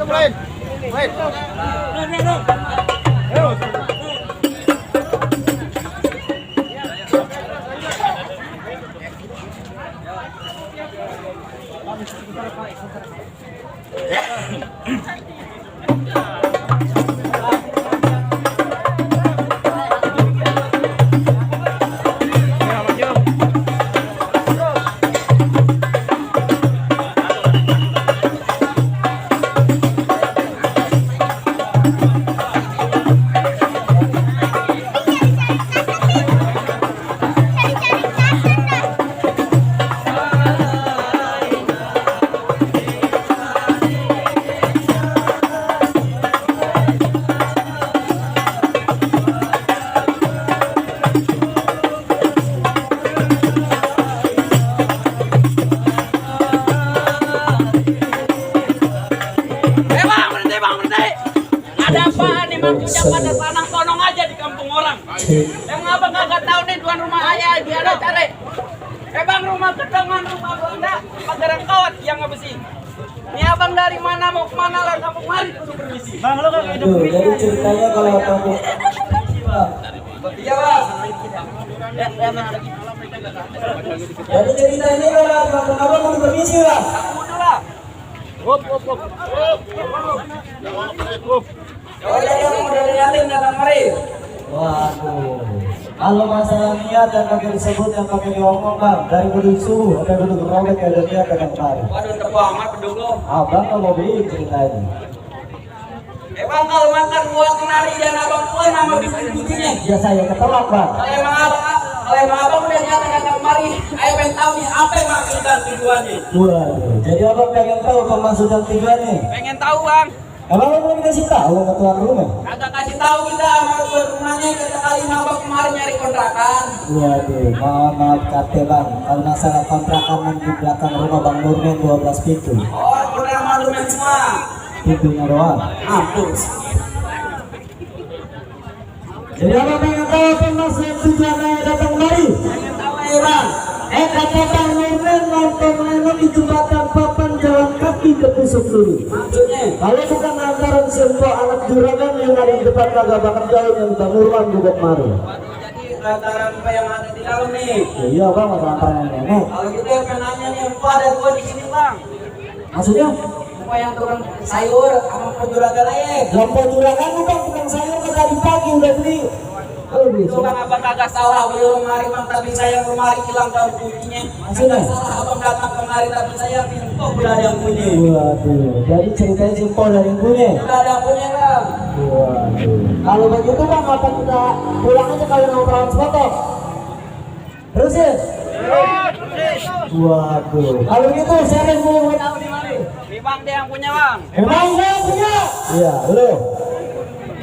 main. Main. Ada apaan nih maksudnya pada tanah konong aja di kampung orang. Yang abang kagak tahu nih tuan rumah ayah dia ada cari. Bang rumah kedongan rumah Belanda pagar kawat yang besi. Ini abang dari mana mau kemana lah kampung mari kudu permisi. Bang lo kan hidup begini. Jadi ceritanya kalau kamu iya bang. Jadi ceritanya kalau kampung abang kudu permisi lah. Kudu lah. Hop. Oh jadi yang udah liatin datang mari. Waduh, kalau masalah niat yang pakai disebut yang pakai diomong bang, dari gedung subuh sampai gedung robek ada niat akan kemarin. Waduh tebak amat bedung lo. Abang nggak mau beli ceritanya. Bang kalau makan buat kenari dan abang pun nama bikin-bikinnya. Ya saya ketolak bang. Kalau emang abang udah nyata datang kemari, ayo pengen tahu nih apa yang maksudnya tujuannya. Waduh, jadi abang pengen tahu apa maksud dan tujuannya? Pengen tahu bang. Abang belum dikasih tahu sama tuan rumah? Kagak kasih tahu kita sama tuan rumahnya kita kali abang kemarin nyari kontrakan. Waduh, maaf kate bang, kalau masalah kontrakan di belakang rumah Bang Nurmen 12 pintu. Oh udah malumin semua. Pintunya doang. Mampus. Jadi abang pengen tahu apa maksud tujuannya datang kemari? Pengen tahu ya bang. Kata Bang Nurmen nonton nengok di jembatan papan jalan kaki ke Pusuk dulu. Maksudnya? Kalau bukan lantaran semua anak juragan yang ada di depan kagak bakal jauh yang Bang Nurman juga kemarin. Waduh jadi lantaran apa yang ada di dalam nih? Iya bang, masa lantaran nenek. Kalau gitu ya penanya nih empat ada gua di sini bang. Maksudnya? Semua yang tukang sayur sama penjuragan aja. Lompok juragan bang, bukan sayur ke tadi pagi udah beli. Halo beli. Itu kan abang kagak salah beli lemari bang, tapi saya lemari hilang tahu kuncinya. Maksudnya? Kagak salah abang datang kemari tapi saya info udah ada yang punya. Waduh, jadi ceritanya simpel dari yang punya. Udah ada yang punya bang. Waduh, kalau begitu bang, apa kita pulang aja kalau mau transporto? Terus ya? Waduh, kalau gitu saya yang punya tahu di mana? Ini bang dia yang punya bang. Emang saya punya? Iya, lu.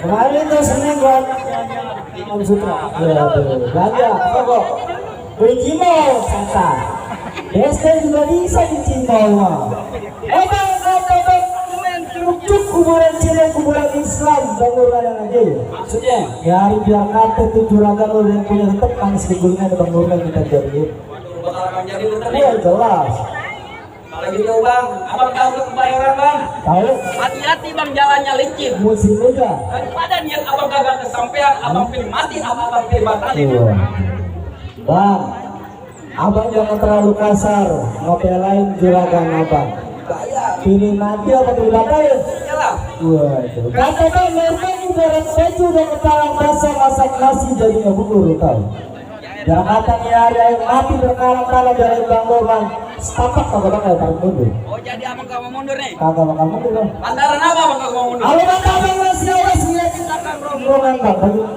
Kemarin tuh Senin gua Om Sutra. Waduh, belanja, kok? Beli cimol, santai. DST juga bisa di cimol mah. Bang, cuk kuburan Cile, kuburan Islam, bangun yang aja. Maksudnya? Ya hari biar kata tuh juragan lo yang punya tetep kan sebetulnya ada bangunan kita jadi. Waduh bakal akan jadi bener nih. Iya jelas. Kalau gitu bang, abang tahu ke kebayoran bang. Tahu? Hati-hati bang jalannya licin. Musim juga. Daripada niat abang kagak kesampean, abang pilih mati apa abang pilih batalin. Iya. Bang, abang jangan terlalu kasar ngopelain juragan abang. Bahaya. Pilih mati apa pilih batalin? Iyalah. Waduh. Kata Bang Nurmen ibarat baju udah kepala basah masak nasi jadi ngebubur tahu. Jangan kata nyari air mati berkala-kala dari Bang Nurman. Setapak kagak bakal tarik mundur. Oh jadi abang gak mau mundur nih? Kagak bakal mundur bang. Lantaran apa abang gak mau mundur? Kalau kata Bang masih awas ngeliatin belakang rombongan bang. Waduh.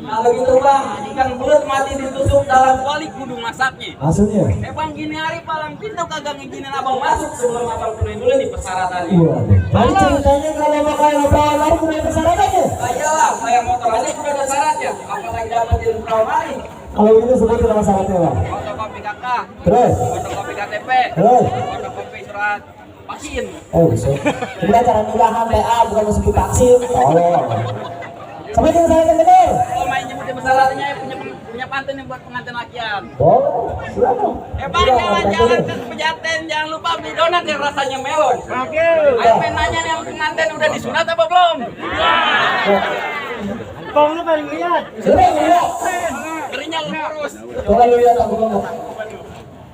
Kalau gitu bang, ikan belut mati ditusuk dalam kuali kudu masaknya. Maksudnya? Bang gini hari palang pintu kagak ngizinin abang masuk sebelum abang penuhi dulu nih persyaratannya. Waduh. Jadi ceritanya kalau bakal ngobrol lari udah persyaratannya? Iyalah, kayak motor aja udah ada syaratnya. Apalagi dapetin perahu mari. Kalau gitu sebutin nama syaratnya bang. Fotokopi KK, Terus? fotokopi KTP, Terus? fotokopi surat vaksin. Bisa. Kita cara nikahan PA bukan mesti vaksin. Tolong. Sebutin syaratnya bener. Kalau main nyebutnya persyaratannya punya punya pantun nih buat pengantin lakian. Boleh, silakan. Bang, jalan-jalan ke Pejaten, jangan lupa beli donat yang rasanya melon. Ayo pengen nanya nih yang pengantin udah disunat apa belum? Bang lu pengen lihat. Sudah lihat. Kerinya lurus. Coba lu lihat aku ngomong.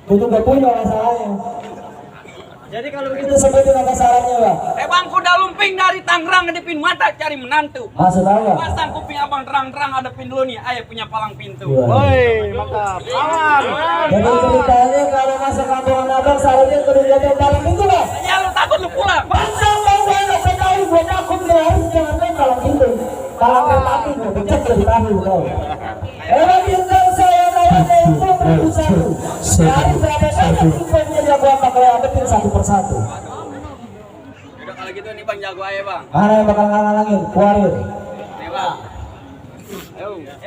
Itu gak punya masalahnya. Jadi kalau Itu begitu seperti masalahnya, Bang. Bang, kuda lumping dari Tangerang ngedipin mata cari menantu. Maksud apa? Pasang kuping abang terang-terang hadapin dulu nih, ayah punya palang pintu. Iya. woi, mantap. Aman. Jadi ceritanya kalau masuk kampungan abang seharusnya kudu jatuh paling itu, Bang. Ya lu takut lu pulang. Pasang bang banyak sekali gue takut nih harus jangan main kalau gitu. Kalau bertati gue becek dari tahu bro. Bintang saya namanya itu satu. Dari berapa banyak tipenya jagoan pakai abetin satu persatu. Udah kalau gitu nih bang jago ayah bang. Mana yang bakal ngalangin? Kuarir. Nih bang.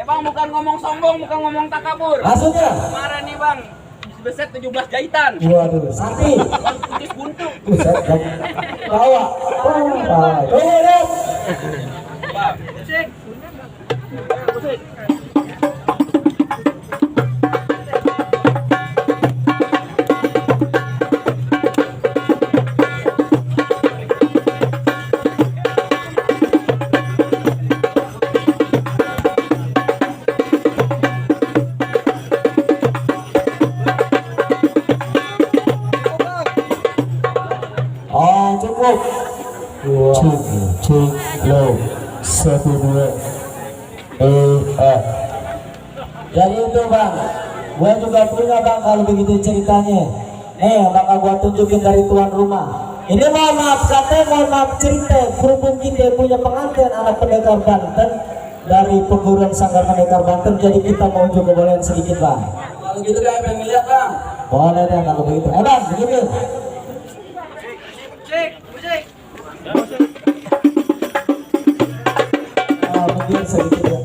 Bang bukan ngomong sombong, bukan ngomong takabur. Maksudnya? Kemarin nih bang, beset 17 jahitan. Waduh, sakti. Putus buntu. Buset, bawa. Bawa. Tunggu lihat. Bang, musik. Musik. Oh, cukup. Cuk, low. 1, 2. Jadi itu bang, gue juga punya bang kalau begitu ceritanya. Bakal gua tunjukin dari tuan rumah. Ini mohon maaf katanya, mohon maaf cerita. Berhubung kita punya pengantin anak pendekar Banten dari perguruan Sanggar Pendekar Banten, jadi kita mau juga bolehin sedikit bang. Kalau gitu kan pengen lihat bang. Boleh deh kalau begitu. Bang, begitu. Musik, musik. Mungkin sedikit ya.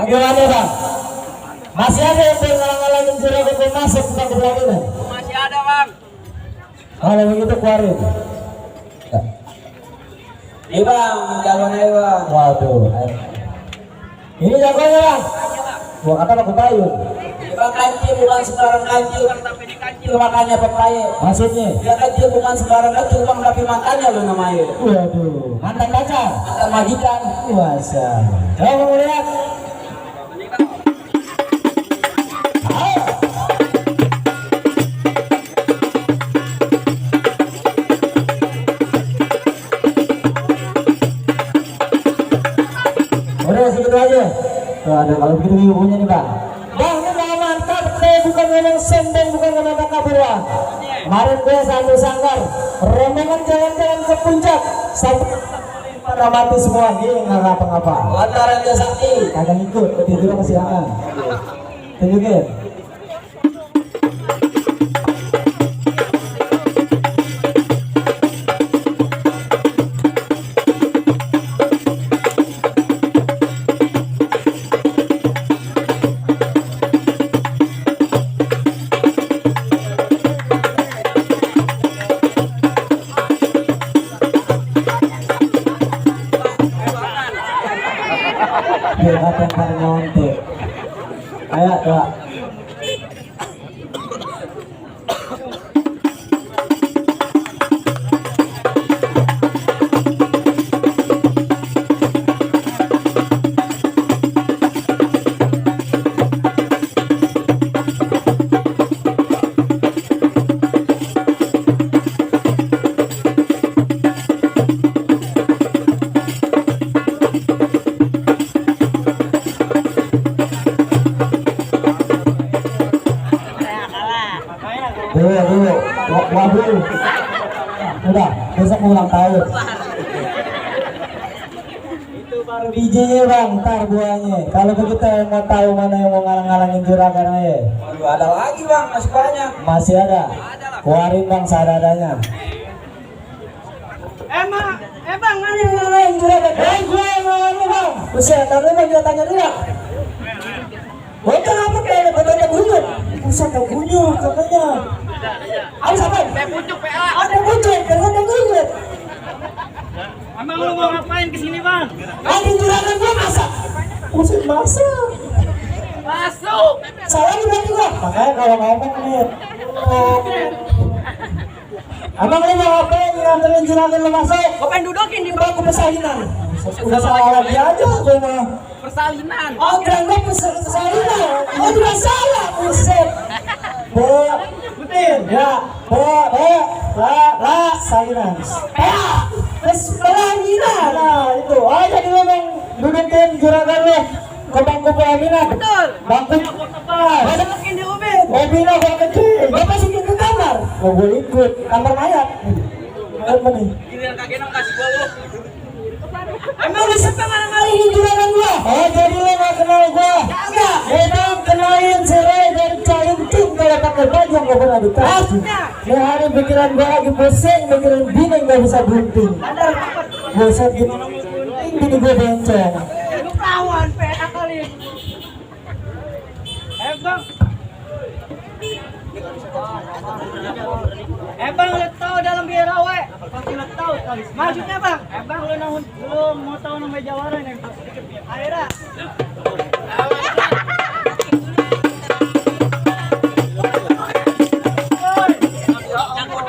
Bagaimana bang? Masih ada yang berhalang-halangin juragan masuk ke pertandingan? Masih ada bang. Kalau begitu keluarin. Ini bang, jagoannya bang. Waduh. Ini jagoannya bang. Gua kata aku payung. Bang kancil bukan sembarang kancil. Sampai di kancil. Itu makanya pemain. Maksudnya? Dia kancil bukan sembarang kancil bang, tapi mantannya lo namanya. Waduh. Mantan pacar. Mantan majikan. Wasa. Coba kamu lihat. Udah segitu aja. Tuh ada kalau begitu ibunya nih bang. Bang ini bang mantap. Saya bukan ngomong sombong, bukan ngomong kabur bang. Kemarin gue satu sanggar rombongan jalan-jalan ke puncak sampai pada mati semua nih nggak ngapa-ngapa. Lantaran dia sakti. Kagak ngikut, tidur kesiangan. Tunjukin. Hebat yang paling nyontek. Ayo doa. Dulu, waduh. Udah, besok mau ulang tahun. Itu baru bijinya bang, ntar buahnya. Kalau begitu yang mau tahu mana yang mau ngalang-ngalangin juragan aja. Waduh, ada lagi bang, masih banyak. Masih ada. Keluarin bang seadanya. Bang, Mana yang ngalang juragan? Gue yang ngalang bang. Buset, tapi bang dia tanya dia. Bocah apa kayak bocah gunyur? Buset, gunyur katanya. Awas apa? pucuk PA. Ada bunceng, jangan ada gunyur. Emang lu mau ngapain kesini bang? Ada juragan gua masak. Buset masak. Masuk. Salah juga juga. Makanya kalau ngomong nih. Abang lu mau ngapain nganterin juragan lu masuk? Gue pengen dudukin di Aku persalinan. Udah salah lagi aja gua mah. persalinan. Oh, keren gua persalinan. Oh, juga salah. Buset. Betul. Ya. La, salinan. Ya. Persalinan. Nah, itu. Oh, jadi lu yang dudukin juragan lu ke bangku pelaminan. Betul. Bangku tepat. Masukin di ubin. Mobilnya gua kecil. Gua masukin ke kamar. Gua boleh ikut kamar mayat. Apa nih? Giliran kakek nong kasih gua lu. Emang lu siapa ngalang-ngalangin juragan gua? Oh, jadi lu gak kenal gua? Enggak. Emang kenalin cerai dari Cainting kalau pakai baju yang gak pernah dikasih. Ini hari pikiran gua lagi pusing, pikiran bini gak bisa bunting. Bosan gimana mau bunting, bini gua bencong. Lu kawan PA kali. Bang. Bang, lu tahu dalam biara we? Pasti lu tahu kali. Maksudnya bang? Bang, lu mau tahu nama jawara nih? Akhirnya.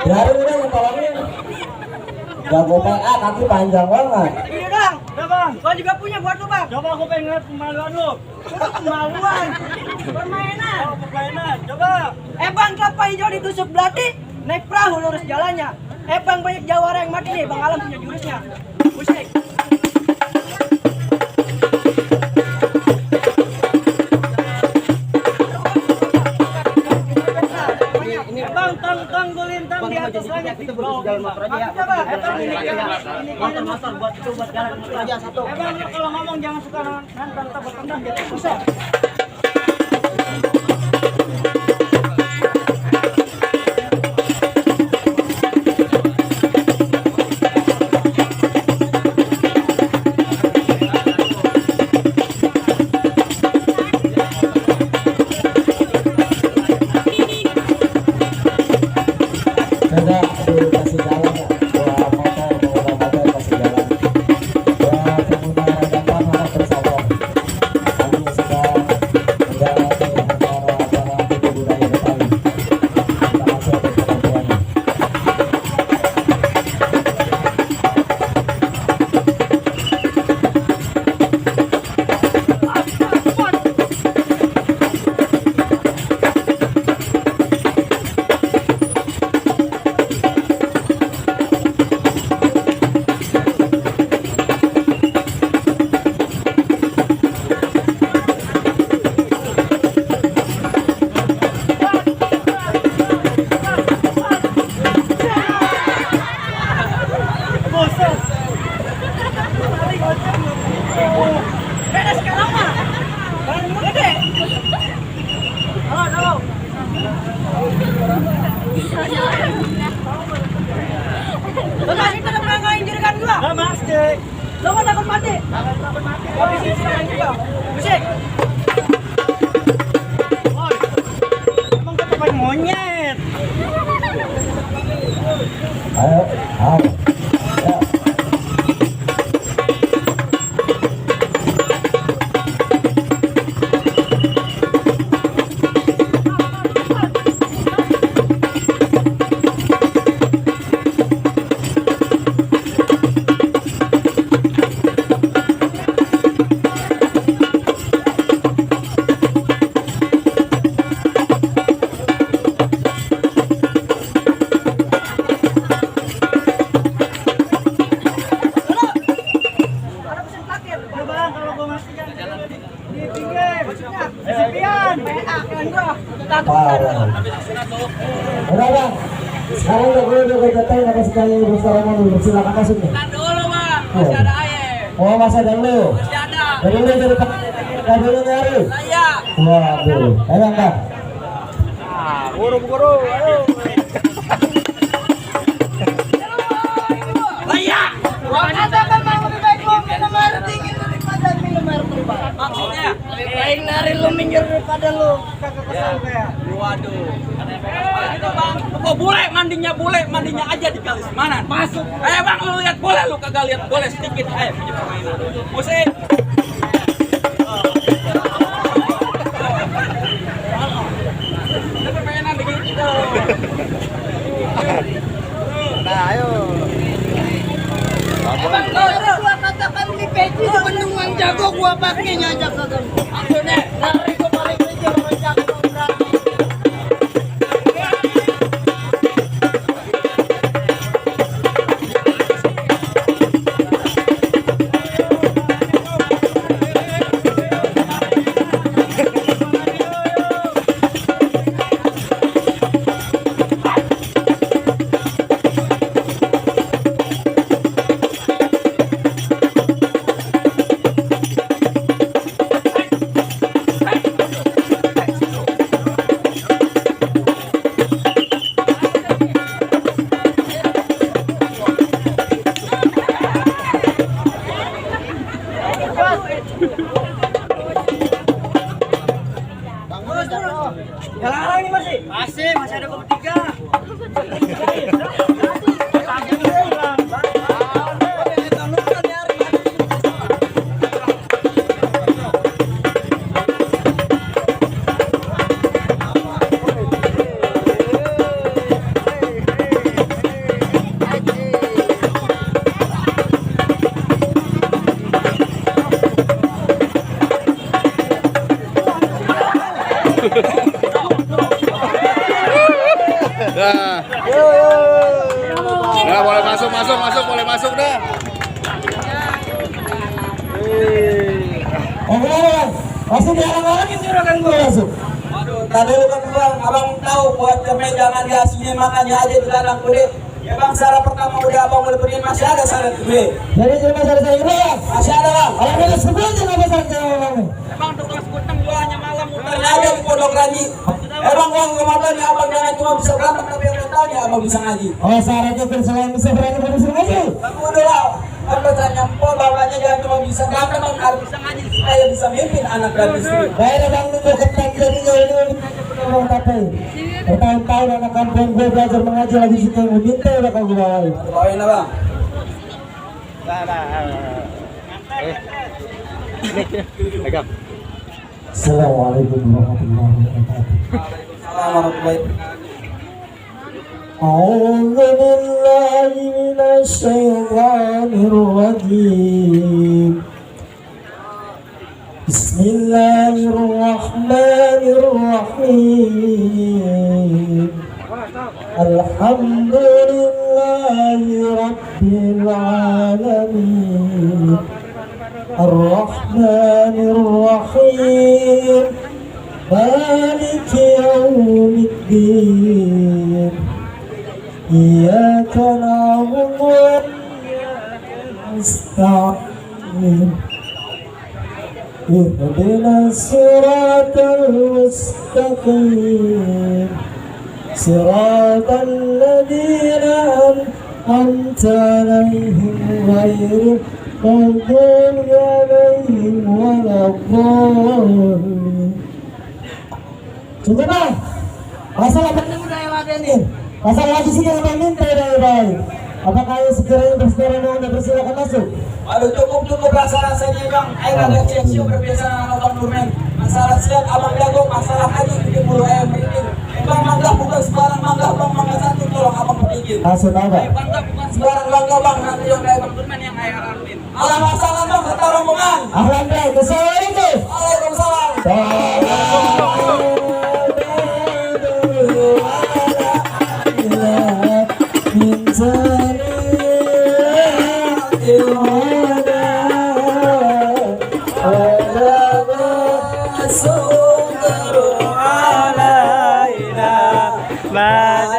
Dari udah yang tolongin. Jago PA kaki panjang banget. Iya dong. Udah bang. Gua juga punya buat lu bang. Coba aku pengen ngeliat kemaluan lu. Kemaluan. Permainan. Oh, permainan. Coba. Bang, kelapa hijau ditusuk belati. Naik perahu lurus jalannya. Bang, banyak jawara yang mati nih. Bang Alam punya jurusnya. Musik. Bang, tang golintang di atas langit di bawah. Maksudnya bang, motor buat itu buat jalan motor aja satu. Bang, lu kalau ngomong jangan suka nantang takut tendang jadi susah. Coba kasih jalan ya. Wah, motor kasih jalan. Ya, pengguna roda 4 harap bersabar. Kami sedang menjalani acara Aktivitas Budaya Betawi. Terima kasih atas perhatiannya. Beda sekarang mah. Gede. Halo. Bapak, ini pada pernah nginjirkan gua? Nah, Mas, Cek. Lo kan takut mati? Takut mati. Habis serangan juga. Musik. Emang ketemu monyet. Ayo, ayo. Ya. Ada pesan paket. Ya bang, kalau gua masih di pinggir. Sepian. PA kan gua. Takut. Udah bang, sekarang udah datang apa sekali bersama dulu, silakan masuk nih. Tahan dulu bang, masih ada air. Oh masa dulu, Masih ada. dari dulu dari dulu nyari. Layak. Waduh, ayo bang. Buru, ayo. Layak. Gua katakan mau lebih baik lu minum air dingin daripada minum air terbaik. Maksudnya? Lebih baik nari lu minggir daripada lu kagak kesal kayak. Waduh. Gitu bang. Kok mandinya aja di kali Semanan. Masuk. Bang lu lihat boleh lu kagak lihat boleh sedikit ayo punya permainan. Musik. Ada permainan begitu. Nah, ayo. Bang, gua katakan di peci bendungan jago gua pakainya aja kagak. Maksudnya, lari gua paling kejar orang jago berarti. Jalan ini masih ada bertiga. Dah. Nah, boleh masuk dah. Bang, masuk di orang-orang itu kan gue masuk. Tadi lu kan bang, abang tahu buat kemen jangan di aslinya makannya aja di ladang kulit. Ya bang, syarat pertama udah abang boleh beriin masih ada syarat gue. Jadi cuma saya ini ya. Masih ada bang. Kalau ada sebelumnya apa saja bang? Emang tukang skuteng jualannya malam Muternya aja di Pondok Ranji. Bang uang kemana nih abang jangan cuma bisa berantem tapi yang tanya abang bisa ngaji. Oh syaratnya kan selain bisa berani bisa ngaji. Bang udah lah. Kan bertanya po bapaknya jangan cuma bisa berantem bang harus bisa ngaji supaya bisa mimpin anak dan istri. Baik bang, nunggu ketan jadi bang tapi bertahun-tahun anak kampung gue belajar mengaji lagi situ yang minta udah kau gue bawain. Bawain lah bang. Assalamualaikum warahmatullahi wabarakatuh. Waalaikumsalam warahmatullahi wabarakatuh. أعوذ بالله من الشيطان الرجيم بسم الله الرحمن الرحيم الحمد لله رب العالمين الرحمن الرحيم مالك يوم الدين إياك نعبد وإياك نستعين اهدنا الصراط المستقيم صراط الذين أنعمت عليهم غير المغضوب عليهم ولا الضالين. Cukup bang, masalah penting udah lewat. Pasal lagi sih yang minta dari baik. Apakah yang sekiranya bersedia Anda persilakan masuk? Aduh cukup rasa-rasanya bang. Air ada siap-siap berbiasa dengan konsumen. Masalah siap abang jago, masalah haji bikin bulu ayam berikin. Bang mangga bukan sembarang mangga bang, mangga satu tolong abang bikin. Masuk apa? Mangga bukan sembarang mangga bang, nanti yang kayak konsumen yang air artin. Alam masalah bang, serta rombongan. Ahlan baik, assalamualaikum. Waalaikumsalam. علينا